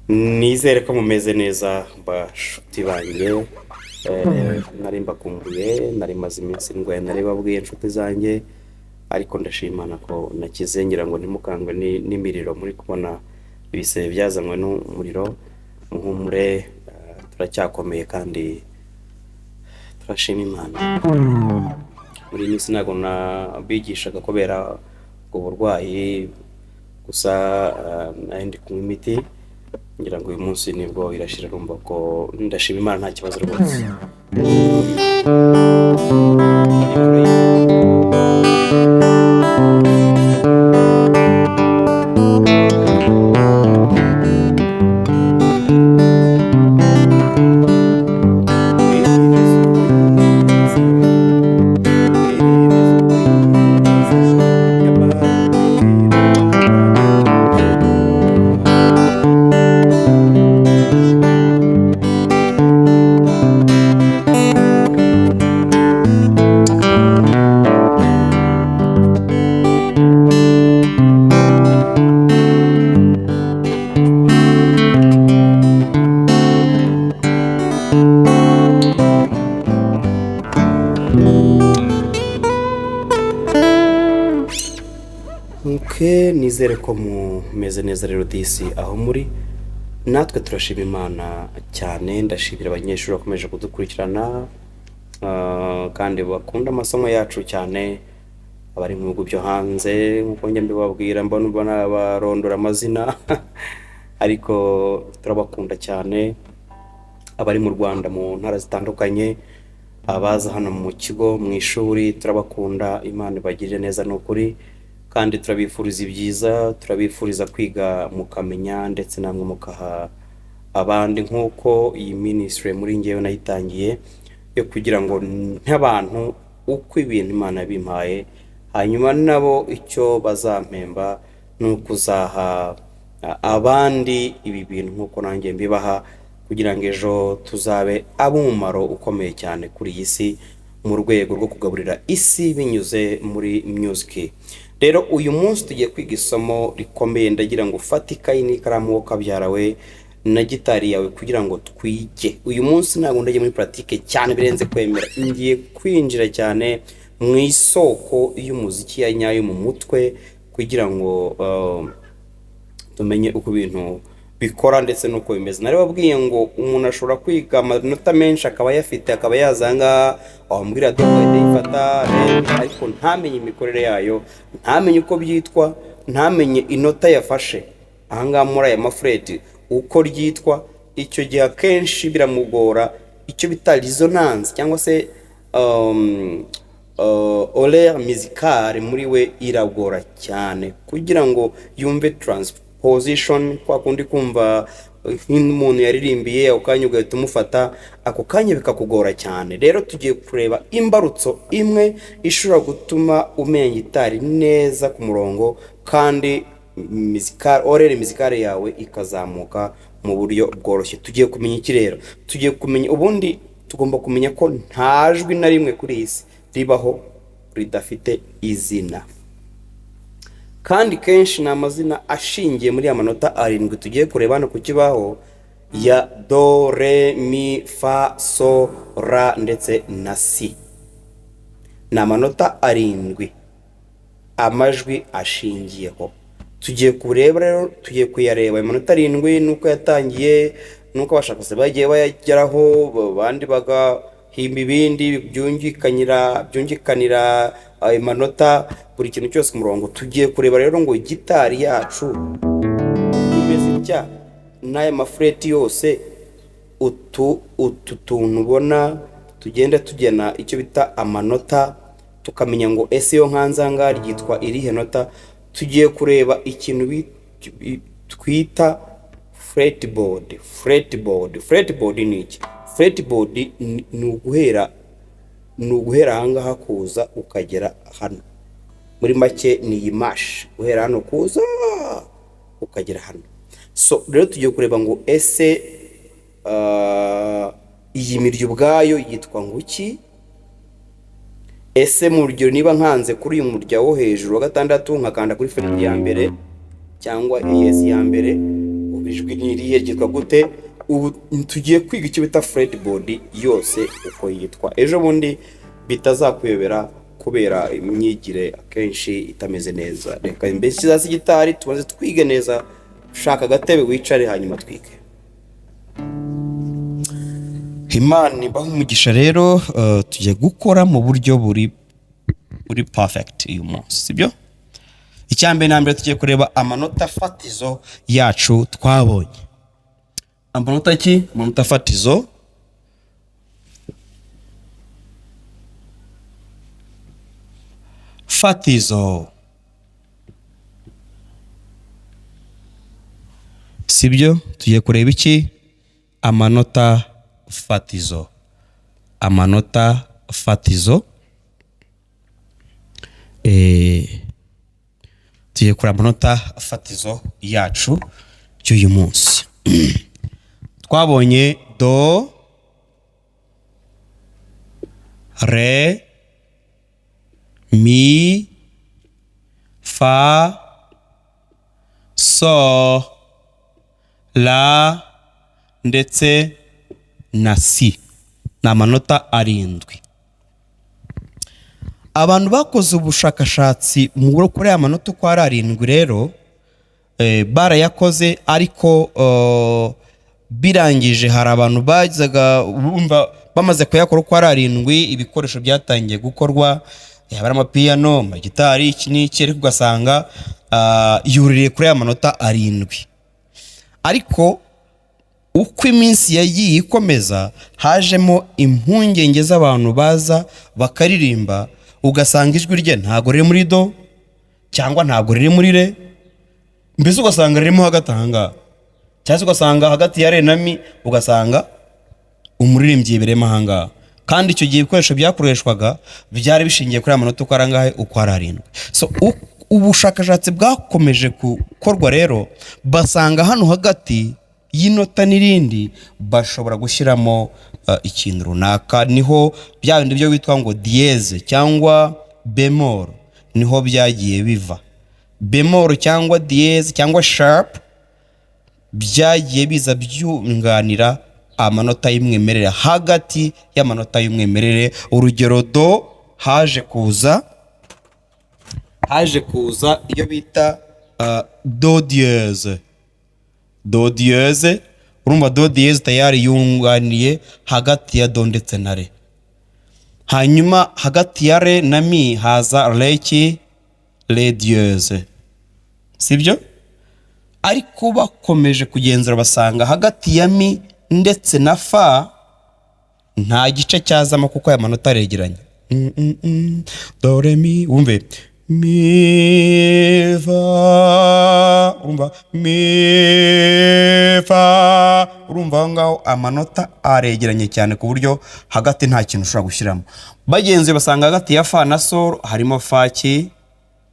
Nizere ko mumeze neza, bashuti banjye. Nari mbakumbuye, nari maze iminsi ndwaye, nari babwiye inshuti zanjye, ariko ndashimana ko nakize. Ngira ngo ntimukangwe n'imiriro muri kubona, ibisebe byazanywe n'umuriro. Muhumure, turacyakomeye kandi turashima Imana. Muri iyi minsi ntabwo nabigishaga kubera ubwo burwayi gusa, nari ndi kunywa imiti. Ngira ngo uyu munsi nibwo irashira. Urumva ko ndashima Imana, nta kibazo rwose. Ok, nizere ko mumeze neza rero disi aho muri. Natwe turashima Imana cyane. Ndashimira abanyeshuri bakomeje kudukurikirana, kandi bakunda amasomo yacu cyane, abari mu bihugu byo hanze. Nk'uko njya mbibabwira, mbona ubona barondora amazina, ariko turabakunda cyane. Abari mu Rwanda mu ntara zitandukanye, abaza hano mu kigo, mu ishuri, turabakunda. Imana ibagirire neza, ni ukuri, kandi turabifuriza ibyiza, turabifuriza kwiga mukamenya, ndetse namwe mukaha abandi, nk'uko iyi ministry muri ngewe nayitangiye yo kugira ngo nk'abantu uko ibintu Imana yabimpaye, hanyuma nabo icyo bazampemba ni ukuzaha abandi ibi bintu nk'uko nanjye mbibaha, kugira ngo ejo tuzabe ab'umumaro ukomeye cyane kuri iyi si mu rwego rwo kugaburira isi binyuze muri music. Rero uyu munsi tugiye kwiga isomo rikomeye. Ndagira ngo ufate ikayi n'ikaramu, wowe kabyara we, na gitari yawe, kugira ngo twige. Uyu munsi ntabwo ndajya muri pratique cyane birenze kwemera, ngiye kwinjira cyane mu isoko y'umuziki ya nyayo mu mutwe, kugira ngo tumenye uko ibintu bikora ndetse n'uko bimeze. Narababwiye ngo umuntu ashobora kwiga amanota menshi, akaba ayafite, akaba yaza aha ngaha, wamubwira do agahita ayifata re, ariko ntamenye imikorere yayo, ntamenye uko byitwa, ntamenye inota yafashe aha ngaha muri aya mafureti uko ryitwa. Icyo gihe akenshi biramugora icyo bita resonance cyangwa se oreille musicale muri we iragora cyane kugira ngo yumve transposition, kwa kundi kumva nk'umuntu yaririmbiye ako kanya ugahita umufata ako kanya, bikakugora cyane. Rero tugiye kureba imbarutso imwe ishobora gutuma umenya gitari neza ku murongo, kandi musical oreille musicale yawe ikazamuka mu buryo bworoshye. Tugiye kumenya iki rero? Tugiye kumenya, ubundi tugomba kumenya ko nta jwi na rimwe kuri iyi si ribaho ridafite izina, kandi kenshi ni amazina ashingiye muri ya manota arindwi tugiye kureba hano ku kibaho, ya do, re, mi, fa, so, ra ndetse na si. Ni amanota arindwi amajwi ashingiyeho. Tugiye kureba rero, tugiye kuyareba ayo manota arindwi, n'uko yatangiye, n'uko abashakashatsi bagiye bayageraho, abandi bagahimba ibindi byungikanira ayo manota, buri kintu cyose ku murongo. Tugiye kureba rero ngo gitari yacu imeze itya n'aya mafureti yose, utu tuntu ubona tugenda tugena icyo bita amanota, tukamenya ngo ese iyo nkanze aha ngaha ryitwa irihe nota? Tugiye kureba ikintu twita fretboard. Fretboard, fretboard ni iki? Fretboard ni uguhera aha ngaha kuza ukagera hano. Muri make ni iyi mashi, guhera hano kuza ukagera hano. So rero tugiye kureba ngo ese iyi mirya ubwayo yitwa ngo iki? Ese mu rugero niba nkanze kuri uyu murya wo hejuru wa gatandatu, nkakanda kuri fret ya mbere cyangwa ES ya mbere, Ijwi ni irihe, ryitwa gute? Ubu tugiye kwiga icyo bita fretboard yose uko yitwa, ejo bundi bitazakuyobera kubera imyigire akenshi itameze neza. Reka mbese hasi gitari tumaze twige neza. Shaka agatebe wicare, hanyuma twige. Imana ibahe umugisha. Rero tugiye gukora mu buryo buri perfect uyu munsi, sibyo? Icya mbere na mbere, tugiye kureba amanota fatizo yacu twabonye. Amanota ki? Amanota fatizo. Fatizo, sibyo? Tugiye kureba iki? Amanota fatizo. Amanota fatizo. Tugiye kureba amanota fatizo yacu y'uyu munsi. Twabonye do, re, mi, fa, sol, la ndetse na si. Ni amanota arindwi. Abantu bakoze ubushakashatsi kuri aya manota uko ari arindwi rero, barayakoze, ariko birangije hari abantu bazaga bumva bamaze kuyakora uko ari arindwi, ibikoresho byatangiye gukorwa, yaba ari amapiyano, amagitari, iki n'iki, ariko ugasanga yuririye kuri aya manota arindwi. Ariko uko iminsi yagiye ikomeza, hajemo impungenge z'abantu baza bakaririmba, ugasanga ijwi rye ntabwo riri muri do cyangwa ntabwo riri muri re, mbese ugasanga ririmo hagati aha ngaha, cyangwa se ugasanga hagati ya re na mi, ugasanga umuririmbyi yibereyemo aha ngaha. Kandi icyo gihe ibikoresho byakoreshwaga byari bishingiye kuri aya manota uko ari angahe? Uko ari arindwi. So ubushakashatsi bwakomeje gukorwa rero, basanga hano hagati y'inota n'irindi bashobora gushyiramo ikintu runaka. Niho bya bindi byo witwa ngo dièse cyangwa bémol, niho byagiye biva. Bémol cyangwa dièse cyangwa sharp byagiye biza byunganira amanota y'umwimerere, hagati y'amanota y'umwimerere. Urugero, do, haje kuza iyo bita do dièse. Do dièse, urumva do dièse tayari yunganiye hagati ya do ndetse na re. Hanyuma hagati ya re na mi haza re ki? Re dièse, sibyo? Ariko bakomeje kugenzura, basanga hagati ya mi ndetse na fa nta gice cyazamo, kuko aya manota aregeranye. Do, re, mi, wumve mi, fa, urumva mi, fa, urumva aho ngaho amanota aregeranye cyane ku buryo hagati nta kintu ushobora gushyiramo. Bagenzi basanga hagati ya fa na sol harimo fa ki?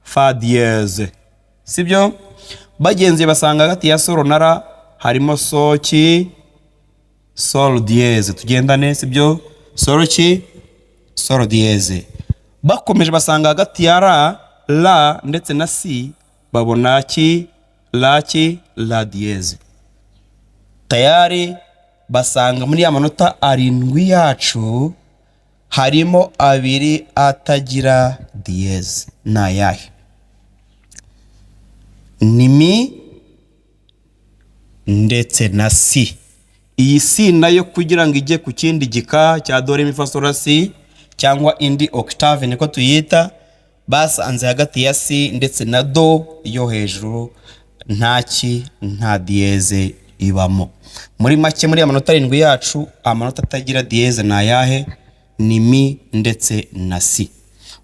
Fa dièse, sibyo? Bagenzi basanga hagati ya sol na la harimo sol ki? Sol dièse. Tugendane, sibyo? Sol ki? Sol dièse. Bakomeje basanga hagati ya la, la ndetse na si babona ki? La ki? La dièse. Tayari basanga muri ya manota arindwi yacu harimo abiri atagira dièse. Ni ayahe? Ni mi ndetse na si. Iyi si nayo, kugira ngo ijye ku kindi gika cya do, re, mi, fa, sol, la, si, cyangwa indi octave niko tuyita, basanze hagati ya si ndetse na do yo hejuru nta ki? Nta dièse ibamo. Muri make, muri amanota arindwi yacu, amanota atagira dièse ni ayahe? Ni mi ndetse na si.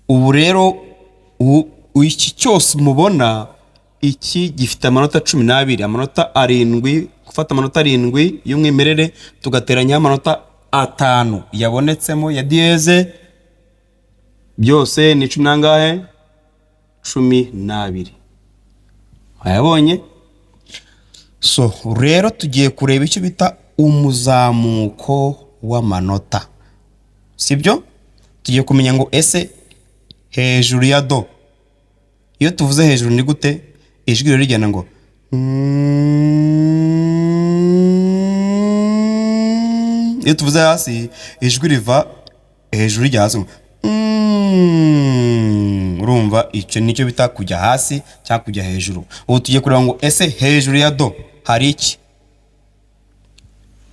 Ubu rero iki cyose mubona iki gifite amanota 12. Amanota arindwi, gufata amanota arindwi y'umwimerere tugateranyaho amanota atanu yabonetsemo ya dièse, byose ni cumi n'angahe? 12. Wayabonye? So rero tugiye kureba icyo bita umuzamuko w'amanota, sibyo? Tugiye kumenya ngo ese hejuru ya do, iyo tuvuze hejuru ni gute ijwi rero rigenda ngo Iyo tuvuze hasi, ijwi riva hejuru rijya hasi. Urumva icyo nicyo bita kujya hasi cyangwa kujya hejuru. Ubu tugiye kureba ngo ese hejuru ya do hari iki?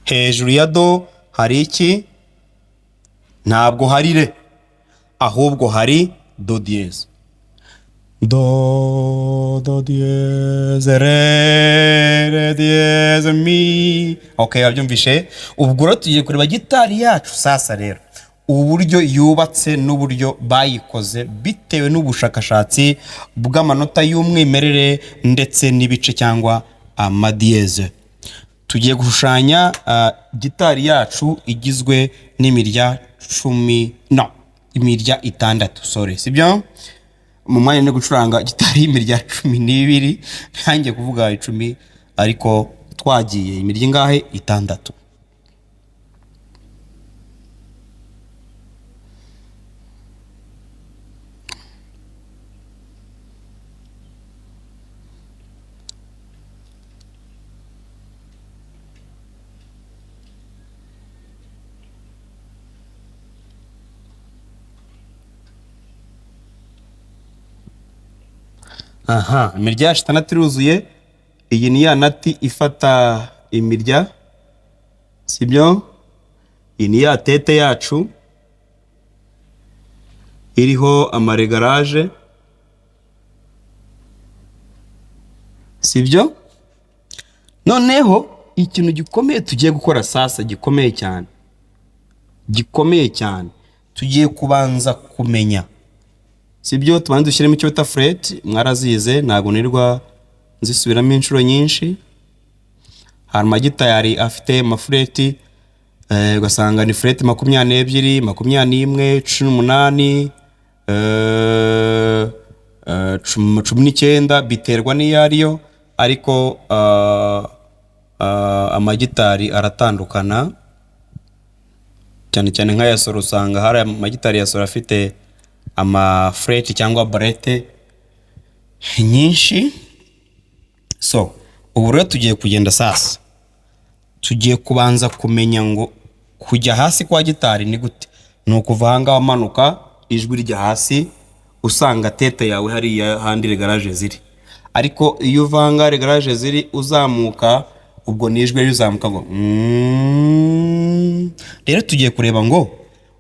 Hejuru ya do hari iki? Ntabwo hari re, ahubwo hari do dièse. Do, do dièse, re, re dièse, mi. Okay, wabyumvishe? Ubwo rero tugiye kureba gitari yacu sasa rero, uburyo yubatse n'uburyo bayikoze bitewe n'ubushakashatsi bw'amanota y'umwimerere ndetse n'ibice cyangwa amadiyeze. Tugiye gushushanya gitari yacu igizwe n'imirya 10, no, imirya 6, sorry, sibyo? Mu mwanya no gucuranga gitari y'imirya 12, ntangiye kuvuga 10, ariko twagiye imirya ingahe? 6. Aha, imirya yacu 6 iruzuye. Iyi ni ya nati ifata imirya, sibyo? Iyi ni ya tête yacu iriho amaregaraje, sibyo? Noneho ikintu gikomeye tugiye gukora sasa, gikomeye cyane, gikomeye cyane, tugiye kubanza kumenya, sibyo? Tubanze dushyiremo icyo bita fret. Mwarazize, ntabwo nirwa nzisubiramo inshuro nyinshi. Hari amagitari afite amafureti, ugasanga ni fret 22, 21, 18, 19, biterwa n'iyo ariyo, ariko amagitari aratandukana cyane cyane nk'aya solo. Usanga hari amagitari ya solo afite amafureti cyangwa barrette nyinshi. So ubu rero tugiye kugenda sasa, tugiye kubanza kumenya ngo kujya hasi kwa gitari ni gute. Ni ukuva aha ngaha umanuka, ijwi rijya hasi, usanga tête yawe hariya handi réglage ziri. Ariko iyo uva aha ngaha réglage ziri uzamuka, ubwo ni ijwi rizamuka ngo. Rero tugiye kureba ngo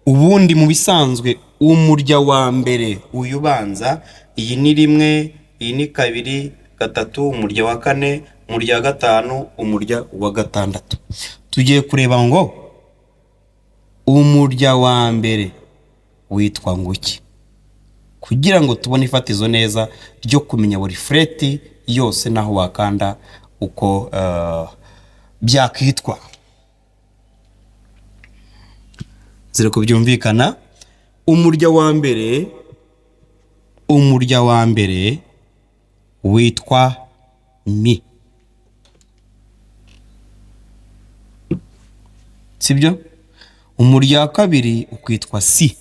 ubundi mu bisanzwe umurya wa mbere uyu ubanza, iyi ni 1, iyi ni 2, 3, umurya wa 4, umurya wa 5, umurya wa 6. Tugiye kureba ngo umurya wa mbere witwa nguki, kugira ngo tubone ifatizo neza ryo kumenya buri fret yose n'aho wakanda uko byakitwa. Ziri kubyumvikana? Umurya wa mbere, umurya wa mbere witwa mi, sibyo? Umurya wa kabiri ukitwa si,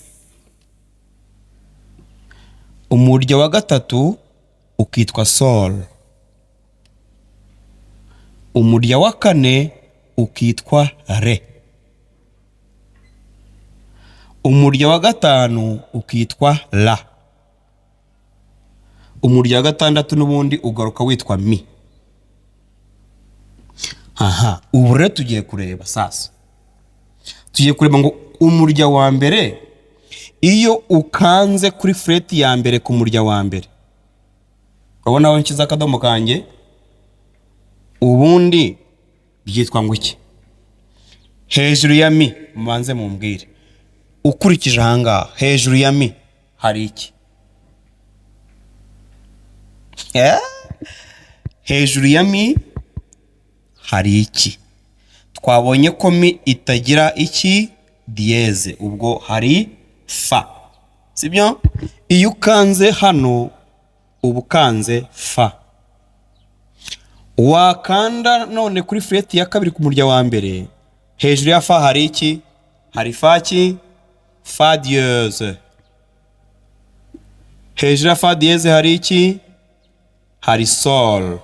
umurya wa gatatu ukitwa sol, umurya wa kane ukitwa re, umurya wa gatanu ukitwa la, umurya wa gatandatu n'ubundi ugaruka witwa mi. Aha, ubu rero tugiye kureba sasa, tugiye kureba ngo umurya wa mbere iyo ukanze kuri fret ya mbere ku murya wa mbere, urabona aho nshyize akadomo kanjye, ubundi byitwa ngo iki? Hejuru ya mi, mubanze mumbwire, ukurikije ahangaha hejuru ya mi hari iki? Hejuru ya mi hari iki? Twabonye ko mi itagira iki? Dièse. Ubwo hari fa, sibyo? Iyo ukanze hano uba ukanze fa. Wakanda none kuri fret ya kabiri ku murya wa mbere, hejuru ya fa hari iki? Hari fa ki? Fa dièse. Hejuru ya fa dièse hari iki? Hari sol.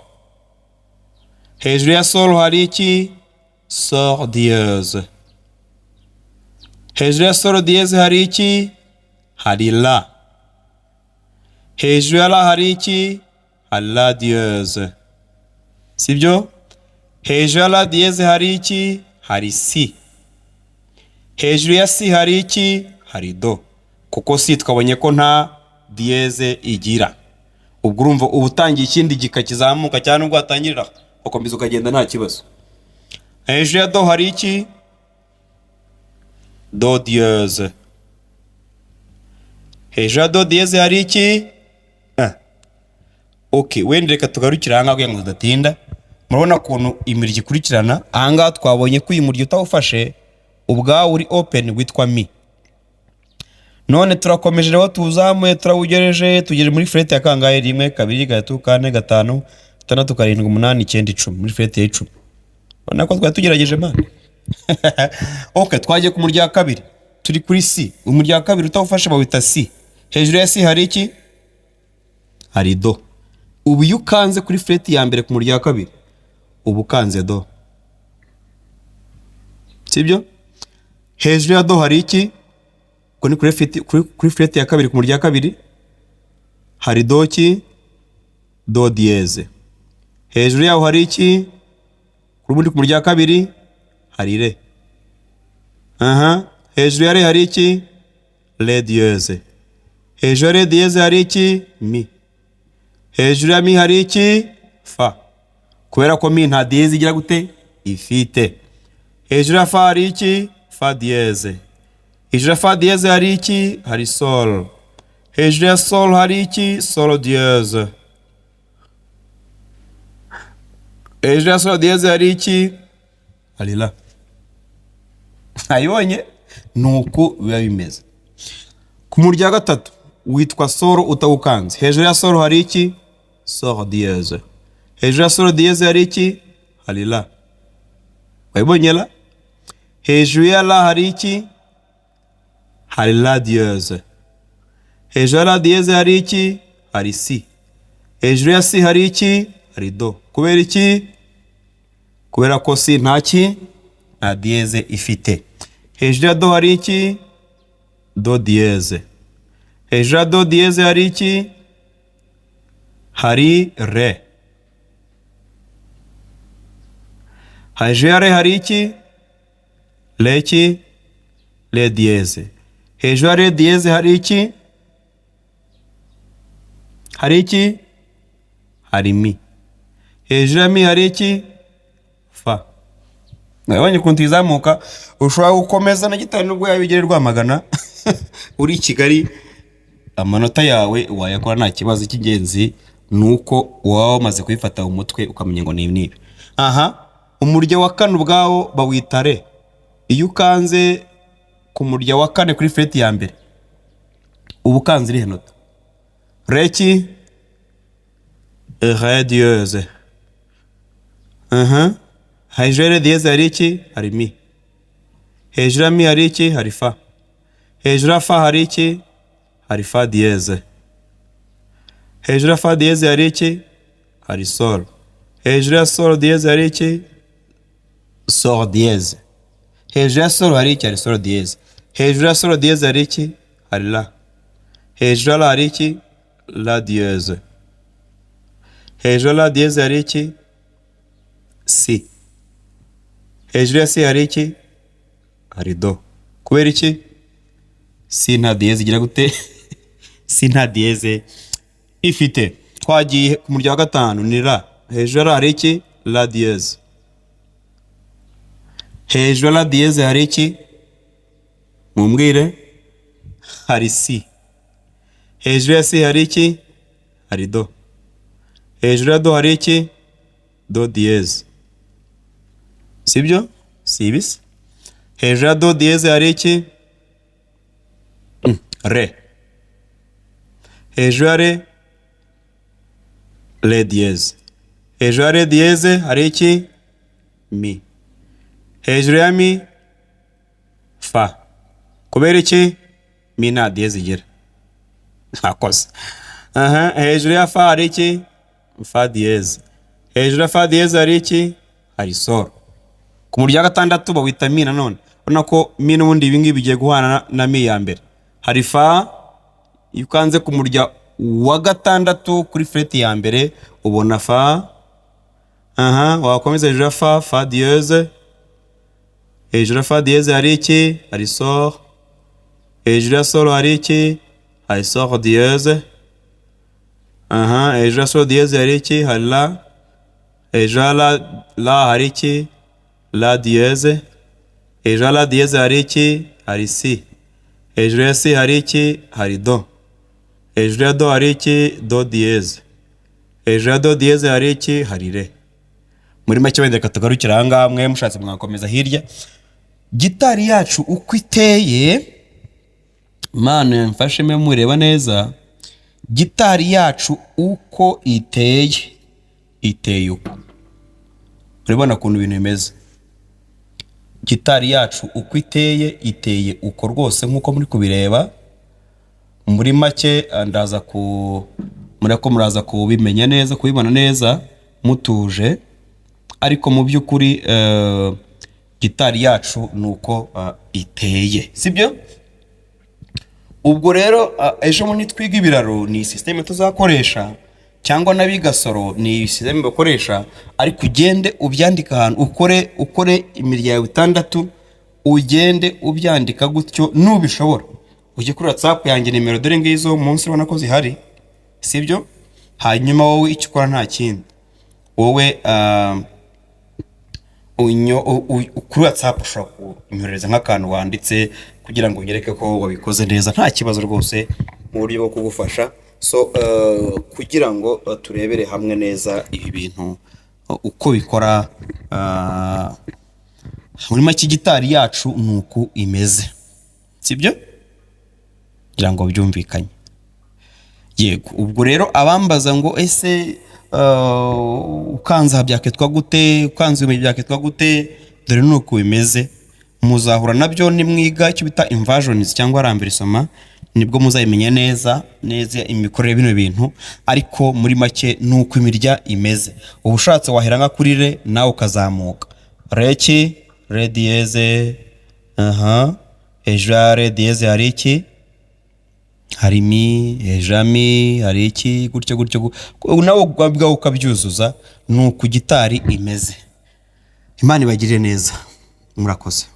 Hejuru ya sol hari iki? Sol dièse. Hejuru ya sol dièse hari iki? Hari la. Hejuru ya la hari iki? Hari la dièse, sibyo? Hejuru ya la dièse hari iki? Hari si. Hejuru ya si hari iki? Hari do, kuko si twabonye ko nta dièse igira. Ubwo urumva uba utangiye ikindi gika kizamuka cyane, ubwo watangirira ugakomeza ukagenda nta kibazo. Hejuru ya do hari iki? Do dièse. Hejuru ya do dièse hari iki? Ah. Ok, wenda reka tugarukire ahangaha kugira ngo tudatinda. Murabona ukuntu imirya ikurikirana. Ahangaha twabonye ko uyu murya utawufashe ubwawo uri open witwa mi. None turakomeje rero, tuzamuye, turawugereje, tugeze muri fret ya kangahe? Rimwe, kabiri, gatatu, kane, gatanu, gatandatu, karindwi, umunani, icyenda, 10. Muri fret ya 10. Ubona ko twari tugerageje, man. Ok, twagiye ku murya wa kabiri, turi kuri si. Umurya wa kabiri utawufashe bawita si. Hejuru ya si hari iki? Hari do. Ubu iyo ukanze kuri fret ya mbere ku murya wa kabiri, uba ukanze do, sibyo? Hejuru ya do hari iki? Ubwo ni kuri fret ya kabiri ku murya wa kabiri hari do ki? Do dièse. Hejuru yaho hari iki? Kuri ubundi ku murya wa kabiri hari re. Aha hejuru ya re hari iki? Ré dièse. Hejuru ya ré dièse hari iki? Mi. Hejuru ya mi hari iki? Fa, kubera ko mi nta dièse igira gute? Ifite. Hejuru ya fa hari iki? Fa dièse. Hejuru ya fa dièse hari iki? Hari sol. Hejuru ya sol hari iki? Sol dièse. Hejuru ya sol dièse hari iki? Hari la. Ayibonye? Ni uku biba bimeze. Ku murya wa gatatu witwa sol utawukanze. Hejuru ya sol hari iki? Sol dièse. Hejuru ya sol dièse hari iki? Hari la. Wayibonye la? Hejuru ya la hari iki? Hari la dièse. Hejuru ya la dièse hari iki? Hari si. Hejuru ya si hari iki? Hari do. Kubera iki? Kubera ko si nta ki? Nta dièse ifite. Hejuru ya do hari iki? Do dièse. Hejuru ya do dièse hari iki? Hari re. Hejuru ya re hari iki? Re ki? Ré dièse. Hejuru ya ré dièse hari iki? Hari iki? Hari mi. Hejuru ya mi hari iki? Fa. Nabonye ukuntu izamuka. Ushobora gukomeza na gitari nubwo yaba igera Rwamagana uri i Kigali, amanota yawe wayakora nta kibazo. Icy'ingenzi ni uko waba wamaze kubifata mu mutwe, ukamenya ngo ni ibi n'ibi. Aha umurya wa kane ubwawo bawita re. Iyo ukanze ku murya wa kane kuri fret ya mbere, uba ukanze irihe nota? Ré ki? Ré dièse. Aha hejuru ya ré dièse hari iki? Hari mi. Hejuru ya mi hari iki? Hari fa. Hejuru ya fa hari iki? Hari fa dièse. Hejuru ya fa dièse hari iki? Hari sol. Hejuru ya sol dièse hari iki? Sol dièse. Hejuru ya sol hari iki? Hari sol dièse. Hejuru ya sol dièse hari iki? Hari la. Hejuru ya la hari iki? La dièse. Hejuru ya la dièse hari iki? Si. Hejuru ya si hari iki? Hari do. Kubera iki? Si nta dièse igira gute? Si nta dièse ifite. Twagiye ku murya wa gatanu, ni la. Hejuru ya la hari iki? La dièse. Hejuru ya la dièse hari iki? Mumbwire. Hari si. Hejuru ya si hari iki? Hari do. Hejuru ya do hari iki? Do dièse, sibyo? Si ibisa. Hejuru ya do dièse hari iki? Ré. Hejuru ya ré, ré dièse. Hejuru ya ré dièse hari iki? Mi. Hejuru ya mi, fa. Kubera iki? Mi nta dièse igira. Ntakoze. Aha hejuru ya fa hari iki? Fa dièse. Hejuru ya fa dièse hari iki? Hari sol. Ku murya wa gatandatu bawita mi nanone. Urabona ko mi n'ubundi ibi ngibi bigiye guhana na mi ya mbere. Hari fa. Iyo ukanze ku murya wa gatandatu kuri fret ya mbere, ubona fa. Aha wakomeza hejuru ya fa, fa dièse. Hejuru ya fa dièse hari iki? Hari sol. Hejuru ya sol hari iki? Hari sol dièse. Aha hejuru ya sol dièse hari iki? Hari la. Hejuru ya la, la hari iki? La dièse. Hejuru ya la dièse hari iki? Hari si. Hejuru ya si hari iki? Hari do. Hejuru ya do hari iki? Do dièse. Hejuru ya do dièse hari iki? Hari re. Muri make, wenda reka tugarukire aha ngaha, mwe mushatse mwakomeza hirya. Gitari yacu uko iteye, Imana mfashemo mureba neza, gitari yacu uko iteye, iteye uko. Urabona ukuntu ibintu bimeze. Gitari yacu uko iteye, iteye uko rwose nk'uko muri kubireba. Muri make, ndaza ku murako muraza kubimenya neza, kubibona neza mutuje. Ariko mu by'ukuri gitari yacu ni uko iteye, sibyo? Ubwo rero ejo bundi twiga ibiraro, ni système tuzakoresha, cyangwa n'abiga solo ni système bakoresha. Ariko ugende ubyandika ahantu, ukore imirya yawe itandatu, ugende ubyandika gutyo. Nubishobora ujye kuri WhatsApp yanjye, nimero dore ngizo munsi, urabona ko zihari, sibyo? Hanyuma wowe icyo ukora nta kindi, wowe kuri WhatsApp ushobora kunyoherereza nk'akantu wanditse kugira ngo unyereke ko wabikoze neza, nta kibazo rwose, mu buryo bwo kugufasha. So kugira ngo turebere hamwe neza ibi bintu uko bikora. Muri make, gitari yacu ni uku imeze, sibyo? Kugira ngo byumvikanye. Yego, ubwo rero abambaza ngo ese ukanze aha byakitwa gute, ukanze ibi byakitwa gute, dore ni uku bimeze. Muzahura nabyo nimwiga icyo bita inversions cyangwa renversement, nibwo muzabimenya neza neza imikorere y'bino bintu. Ariko muri make ni uko imirya imeze. Uba ushatse wahera nka kuri re, nawe ukazamuka re ki? Ré dièse. Aha hejuru ya ré dièse hari iki? Hari mi. Hejuru ya mi hari iki? Gutyo gutyo, nawe ubwawe ukabyuzuza. Ni uku gitari imeze. Imana ibagirire neza, murakoze.